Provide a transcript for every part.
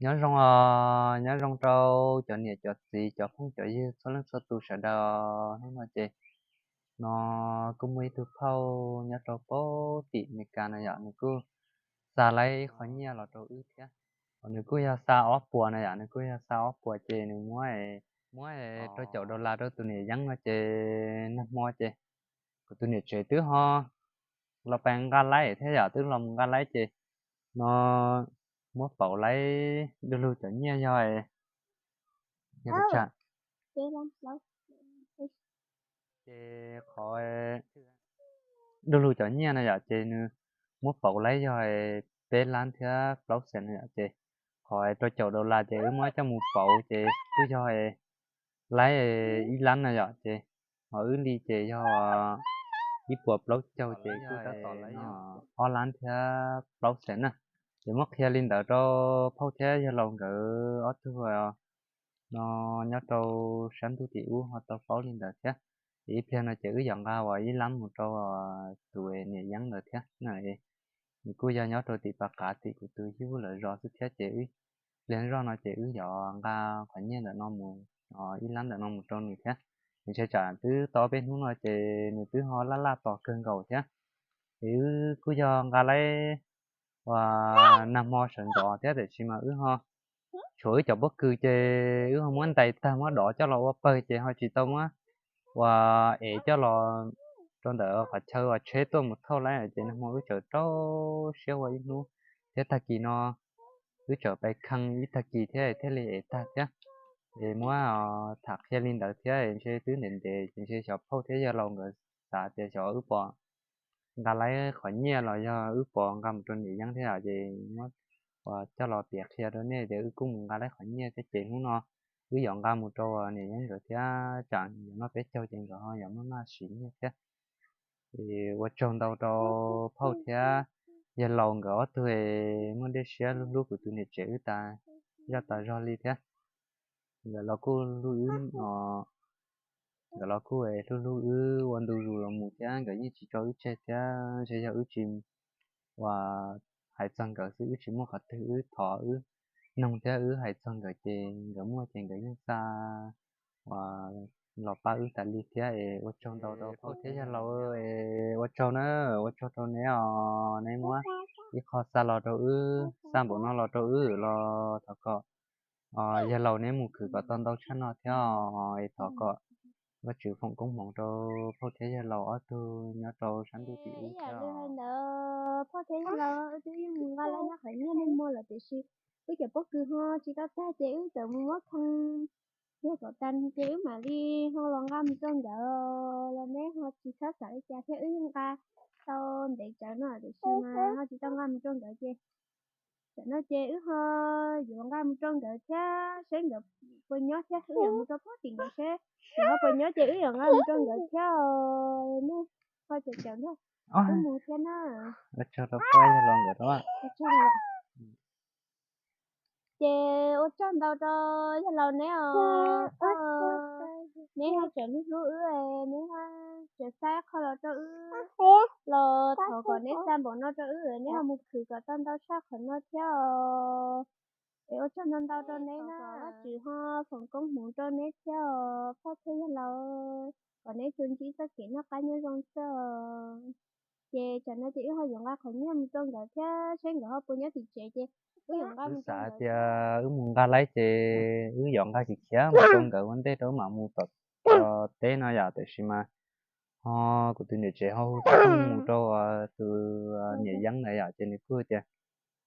Nyob zoo os, nyob zoo rau cov niam cov txiv cov phooj cov ywg txhua leej txhua tus sawv daws. Hnub no ces no kuj muaj ib tug phauj nyob rau pem tim Amelikas no yom, nws kuj xa laib ib qho nyiaj los rau wb thiab. Nws kuj yog xa ob puas no yom, nws kuj yog xa ob puas ces nws muab, muab rau caum dollar rau tus niam yeeb no ces nag hmo ces kuv tus niam tsev twb ho los pais nqa laib thiab yom, twb los mus nqa laib ces no muab pauv laib du lug cov nyiaj yog, yog pes tsawg? Ces qhov du lug cov nyiaj no yom ces nws muab pauv laib yog peb lab thiab plaub xees no yom, ces qhov rau caum dollar ces wb muab coj mus pauv ces kuj yog laib ib lab no yom, ces ho wb li ces yog ib puas plaub caug ces kuj tab tom laib ob lab thiab plaub xees na. Ces muab qhia li ntawd rau phauj thiab yawg laus nkawd ob tug no nyob rau sab ntuj tim ub ho tau paub li ntawd thiab. Ces ib pliag no ces wb yuav nqa ua ib lab mus rau tus niam yeeb ntawd thiab. Nws kuj yog nyob rau tim Pas Qav tim kuv tus yawg lawv zos xwb thiab ces wb pliag zoj no ces wb yuav nqa qhov nyiaj ntawm no mus, ib lab ntawm no mus rau nws thiab. Nws ntshe tsam twb tau peb hnub no ces nws twb ho laj laj tos kawg nkaus thiab. Ces wb kuj yog nqa laib ua nag hmo sawv ntxov thiab tiam sis mas wb ho tshuav wb cov pob kws ces wb ho muab ntais tag muab dov coj los ua pawg ces ho tsis tau muab ua ev coj los rau ntawm qhov chaw uas tsheb tuaj mus thauj laib ces nag hmo wb tseem rau siab ua ib hnub thiab tag kis no wb tseem pais khee ib tag kis thiab thiaj li ev tag thiab. Es muab tham qhia li ntawd thiab ntshe twb ntev ntev ces ntshe xyov phauj thiab yawg laus nkawd xav tias xyov wb puas nqa laib qhov nyiaj los yog wb puas nqa mus rau niam yeeb thiab ces muab coj los piav qhia rau nej tias wb kuj mus nqa laib qhov nyiaj thiab ces hnub no wb yuav nqa mus rau niam yeeb nkawd thiab tsam yuav noj peb caug ces nkawd ho yuav maj maj siv nyiaj thiab. Es ua tsaug ntau rau phauj thiab yawg laus nkawd ob tug es muaj dej siab hlub hlub kuv tus niam tsev wb tas zaj tas zog li thiab. Nkawd los kuj hlub wb, nkawd los kuj hlub hlub wb ua ntu zus los mus thiab nkawd yeej tsis tso wb tseg thiab ntshe yog wb tsis ua hais txog nkawd xwb wb tsis muaj qhov twg wb thov wb noog thiab wb hais txog nkawd ces nkawd muaj ces nkawd yeej xa ua los pab wb tas li thiab es ua tsaug ntau rau phauj thiab yawg laus es ua tsaug na, ua tsaug rau neb os, neb muab ib qho xa los rau wb, xa npaum no los rau wb los thov kom yawg laus neb mus khwv kom tau ntau tshaj no thiab es thov kom Vajtswv foom koob hmoov rau phauj thiab yawg laus ob tug nyob rau sab ntuj tim ub thiab. Ntawd phauj thiab yawg laus wb twb yeej mus nqa laib nyob qhov nyiaj nej muag lawm tiam sis wb cov pob kws ho tsis tau tag ces wb txawm mus muab khee tiag kom tag ces wb mam li ho los nqa mus rau nkawd los neb ho tsis txhob xav li cas thiab wb yeej nqa tau ntev tsawv no tiam sis mas ho tsis tau nqa mus rau nkawd ces tam no ces wb ho yuav nqa mus rau nkawd thiab seb nkawd puas nyob thiab wb yuav mus rau puag tim nkawd seb nkawd ho puas nyob ces wb yuav nqa mus rau nkawd thiab os. Nej ho cawm cawm ntag, wb mus thiab na. Ces ua tsaug ntau rau yawg laus neb os, neb ho tseem hlub hlub wb, neb ho tseem xa qho los rau wb los thov kom neb xa npaum no rau wb, neb ho mus khwv kom tau ntau tshaj qhov no thiab os. Es ua tsaug ntau ntau rau neb na, Vajtswv ho foom koob hmoov rau neb thiab os phauj thiab yawg laus, kom neb tsuas ntsib txoj kev noj qab nyob zoo xwb os. Ces tsam no ces wb ho yuav nqa qhov nyiaj mus rau nkawd thiab seb nkawd ho puas nyob tim tsev ces wb yuav nqa mus rau nkawd. Xav tias wb mus nqa laib ces wb yuav nqa khiav khiav mus rau nkawd ua ntej rau wb mam mus tom teb no yom, tiam sis mas ho kuv tus niam tsev ho hu xov tooj mus rau tus niam yeeb ntawd yom, ces nws kuj tias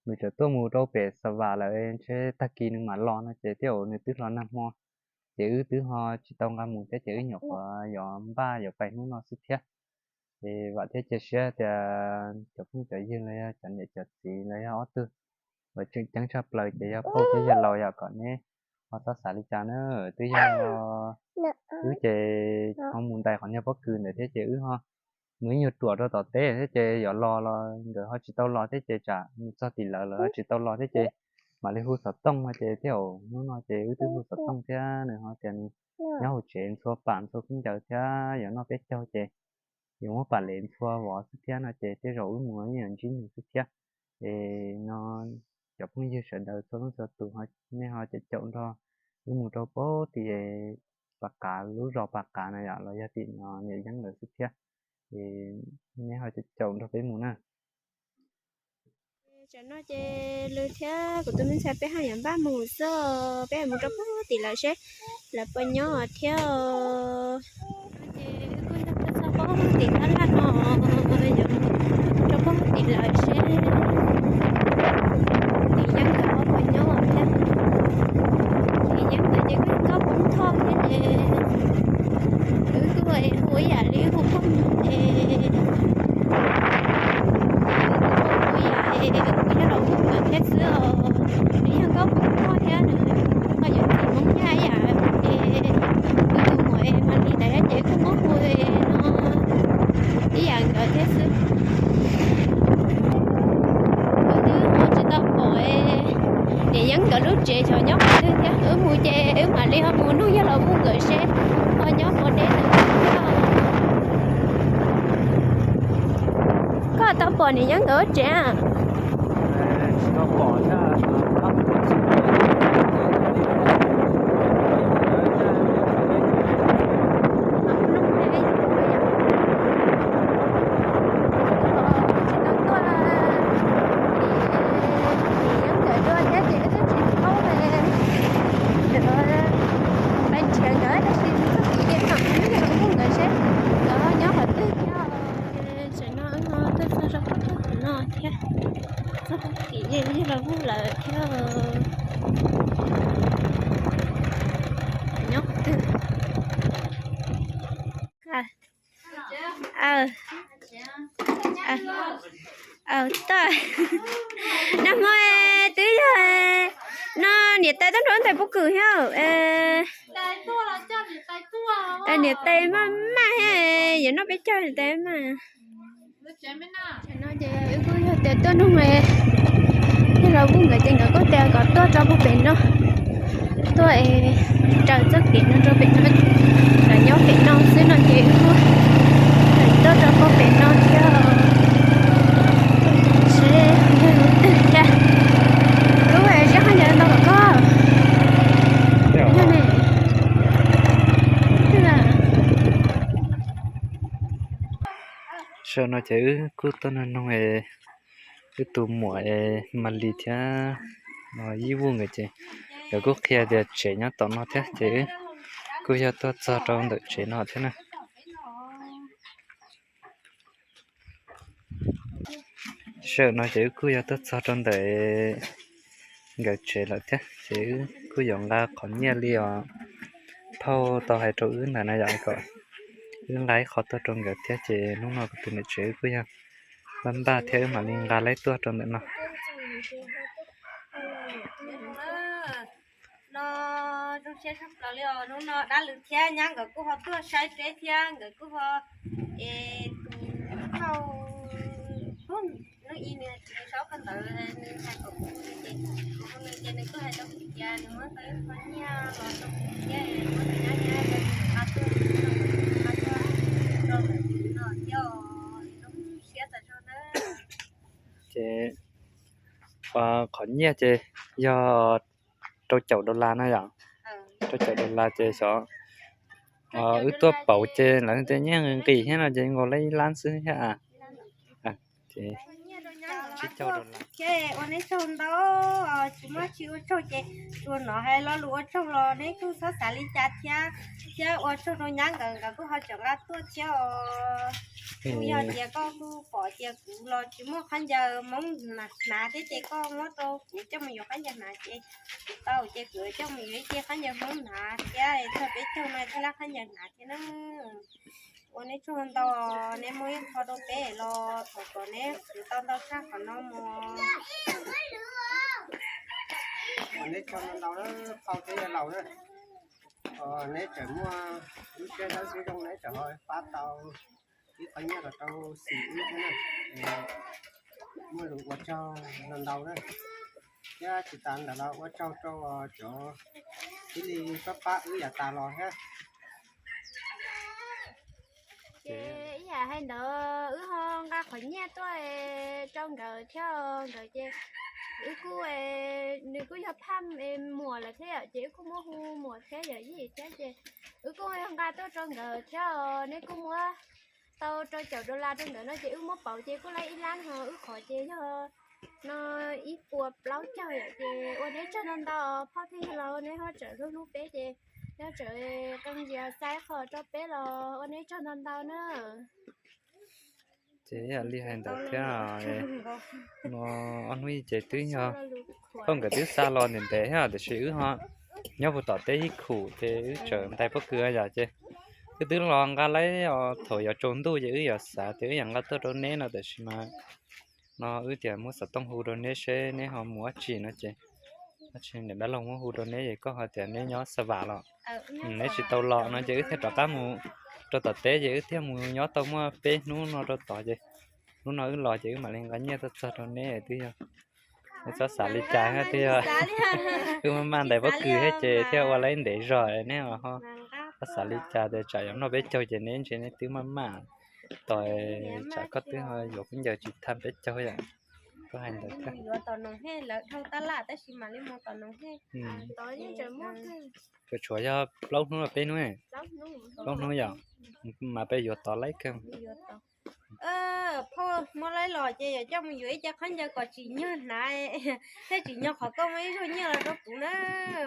nws tseem tuaj mus rau pem Xa Vam lawm ntshe tag kis nws mam los no ces thiab nws twb hlo nag hmo, ces wb twb ho tsis tau nqa mus thiab ces wb nyuam qhuav yuav npaj yuav pais hnub no xwb thiab. Ces vam thiab cia siab tias cov phooj cov ywg los yog cov niam cov txiv los yog ob tug uas tseem ceeb tshaj plaws ces yog phauj thiab yawg laus yom, kom neb ho txhob xav li cas na. Twb yog wb ces ho mus ntais qhov niag pob kws ntawd thiab ces wb ho mus ib nyuag ruam rau tom teb thiab ces yuav los los nkawd ho tsis tau los thiab ces tsam mus txog tim lawv lawv ho tsis tau los thiab ces mam li hu xov tooj no ces thiab hnub no ces wb twb hu xov tooj thiab nws ho tias nws nyob hauv tsev ntxhua pam ntxhua khaub ncaws thiab yuav noj peb caug ces yuav muab pam lev ntxhua vov xwb thiab no ces tej zaum wb mus ib yam ntsib nws xwb thiab. Es no cov phooj ywg sawv daws txhua leej txhua tus, nej ho caum caum nrog wb mus rau pem tim Pas Qav, lub zos Pas Qav na yom, los yog tim niam Yeeb lawv xwb thiab. Es nej ho caum caum nrog peb mus na. Tam no ces lw thiab kuv tus me ntxhais peb ho yuav npaj mus xwb, peb mus rau pem tim lawv seb lawv puas nyob thiab. Ces wb kuj yog tuaj txog pem tim tab laj no, yuav rau pem tim lawv seb niam Yeeb nkawd puas nyob thiab. Niam Yeeb nkawd ces kuj nkauj poob thoj thiab ces wb kuj hu ib yam li hu phooj ywg ces kuj yog los hu nkawd thiab xwb os. Nws yog nkauj poob thoj thiab nws ho yuav txiv Hmoob Nyab ib yam ces wb tus muam Malis ntawd ces kuj muab hu no ib yam nkawd thiab xwb. Wb twb hu tsis tau pom niam Yeeb nkawd lub tsev xyov nyob qhov twg thiab. Wb mus ces wb mam li ho mus nug yawg laus Vuj nkawd seb ho nyob puas deb ntawm thiab. Koj tau pom niam Yeeb nkawd lub tsev a? Nkawd nyob qhov twg thiab. Tam no wb tuaj txog rau qhov no thiab, txog tim yawg laus Vuj lawm thiab. Nyob qhov twg? Aw, toj, nag hmo twb yog no niam tais tuaj nrog tais pob kws thiab. Niam tais maj maj, yuav noj peb caug niam tais maj. Tam no ces wb kuj yog tias tuaj nug yawg laus Vuj nkawd ces nkawd kuj tias kom tuaj rau puag pem no, tuaj es raws txoj kev no rau pem no, lawv nyob pem no xwb no ces wb kuj tuaj rau puag pem no thiab. Seb yog lub twg thiab. Lub es seb qhov ncauj ntau kom koj. Yog ne. Sawm no ces wb kuj tuaj nug nug wb tus muam Malis thiab Yij Vuj nkawd ces nkawd kuj qhia tias tsev nyob tom no thiab ces wb kuj yog tuaj txog rau ntawm tsev no thiab na. Sawm no ces wb kuj yog tuaj txog rau ntawm nkawd tsev lawm thiab ces wb kuj yuav nqa qhov nyiaj li os phauj tau hais rau wb ntawd na yom, kom wb nqa ib qho tuaj rau nkawd thiab ces hnub no kuv tus niam tsev wb kuj yog npaj npaj thiab wb mam li nqa laib tuaj rau ntawm no. No zoo siab tshaj plaws li os, hnub no dab lwm thiab nyab nkawd kuj ho tuaj saib seb thiab nkawd kuj ho es tus phauj hnub ib nws tsis nws saub ko ntawd nws hais kom kuv ces kuv hu nws ces nws kuj hais rau kuv tias nws muab tau ib qho nyiaj los rau kuv thiab muab rau nyab nyab rau kuv nqa tuaj, nqa tuaj rau ntawm no thiab os, zoo siab tas zog na. Ces qhov nyiaj ces yog rau caum dollar na yom, rau caum dollar ces xyov wb tuaj pauv ces lawv tias nyiaj nqis thiab no ces nkaus li ib lab xwb thiab. Ces tsib caug dollar. Ua neb tsaug ntau, tsis muaj tsis ua tsaug ces tsuas hnov hais lo lus ua tsaug los neb kuj txhob xav li cas thiab, thiab ua tsaug rau nyab nkawd, nkawd kuj ho tseem nqa tuaj thiab os. Kuj yog tias koj kuj pom tias kuv los tsis muaj khaub ncaws Hmoob hnav thiab ces koj muab rau kuv coj mus yuav khaub ncaws hnav ces kuv tau ces kuv coj mus yuav ib ce khaub ncaws Hmoob hnav thiab txog peb caug no thiaj lab khaub ncaws hnav thiab na. Ua neb tsaug ntau, neb muab ib qho rau peb los thov kom neb khwv tau ntau tshaj qhov no mus. Ua neb tsaug ntau na, phauj thiab yawg laus na. Neb tseem muaj lub siab dawb siab zoo, neb tseem ho pab tau ib qho nyiaj los rau xim wb thiab na. Muaj lus ua tsaug ntau ntau na. Thiab tsis tas ntawd los ua tsaug rau cov tib li pab pab wb yav tas los thiab. Ces ib yam hais ntawd wb ho nqa qhov nyiaj tuaj rau nkawd thiab, nkawd ces Wb kuj, nws kuj yog phaj muam lawm thiab yom, ces wb kuj muab hu muam thiab yawm yij thiab ces wb kuj nqa tuaj rau nkawd thiab. Neb kuj muab tau rau caum dollar rau nkawd no ces wb muab pauv ces kuj laib ib lab ho wb qhov ces yog no ib puas plaub caug yom. Ces ua neb tsaug ntau ntau phauj thiab yawg laus, neb ho tseem hlub hlub peb ces neb tseem qee ntsis xaib qhov rau peb los ua neb tsaug ntau ntau na. Ces yam li hais ntawd thiab, no ob hnub ces twb yog phauj nkawd twb xa los ntev ntev thiab tiam sis wb ho nyob puag tom teb ib khum ces wb tseem ntais pob kws yom. Ces wb twb los nqa laib os, thaum yuav tsaus ntuj ces wb yuav xav tias wb yuav nqa tuaj rau neb no tiam sis mas no wb tias muab xov tooj hu rau neb seb neb ho mus dab tsi no ces dab tsi niam dab laug muab hu rau neb es koj ho tias neb nyob Xa Vam los, neb tsis tau los no ces wb thiaj rov qab mus rau tom teb ces wb thiaj mus nyob tau muaj peb hnub no rau tod ces hnub no wb los ces wb mam li nqa nyiaj tuaj txog rau neb twb yog neb txhob xav li cas thiab, twb yog wb maj maj ntais pob kws thiab ces thiaj ua laib ntev zog neb ho txhob xav li cas tias tsam yuav noj peb caug ces neb ntshe neb twb maj maj tos, tsam koj twb ho yuav khaub ncaws tsis thaj peb caug yom. Koj hais ntawd thiab. Yuav tom noog hej, lawv dhau tab laj tab sis mam li mus tom noog hej. Tsuas tshuav yog plaub hnub los peb hnub? Plaub hnub yom, mas peb yuav tod laib kawg. Phauj muab laib los ces yog coj mus yuav ib ce khaub ncaws kom tsim nyog hnav, thiaj tsim nyog qhov koj muab ib zaug nyiaj los rau kuv na,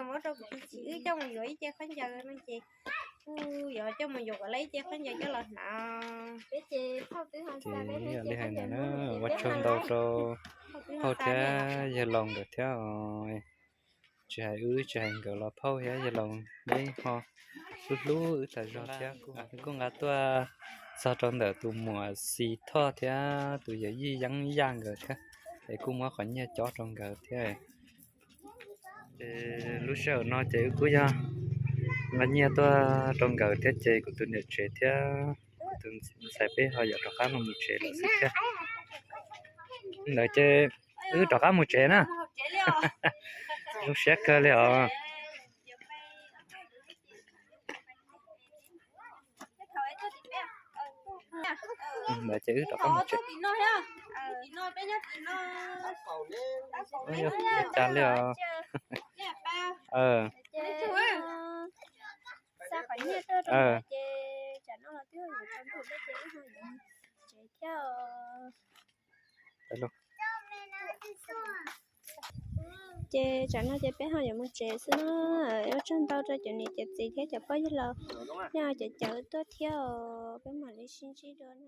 muab rau kuv tus txiv wb coj mus yuav ib ce khaub ncaws no ces kuj yuav coj mus yuav kom laib ib ce khaub ncaws coj los hnav. Ces yog li hais ntawd na, ua tsaug ntau rau phauj thiab yawg laus nkawd thiab. Tsis hais wb tsis hais nkawd los phauj thiab yawg laus neb ho hlub hlub wb tas zog thiab. Kuj nqa tuaj txog rau ntawm tus muam Xis Thoj thiab tus yawm yij Yeeb Yaj nkawd thiab, es kuj muab qhov nyiaj cob rau nkawd thiab. Ces lub sij hawm no ces wb kuj yog nqa nyiaj tuaj rau nkawd thiab ces kuv tus niam tsev thiab kuv tus ntxhais peb ho yuav rov qab los mus tsev lawm xwb thiab. Ntawd ces wb rov qab mus tsev na. Zoo siab kawg li os. Ntawd ces wb rov qab mus tsev. Ua cas li os? Xa qhov nyiaj tuaj rau nkawd ces tsam no los twb yuav tsaus ntuj thiab ces wb ho yuav mus tsev thiab os. Ces tsam no ces peb ho yuav mus tsev xwb na. Ua tsaug ntau rau cov niam cov txiv thiab cov pog yawg laus, nej ho cov caum tuaj thiab os. Peb mam li sib ntsib dua na.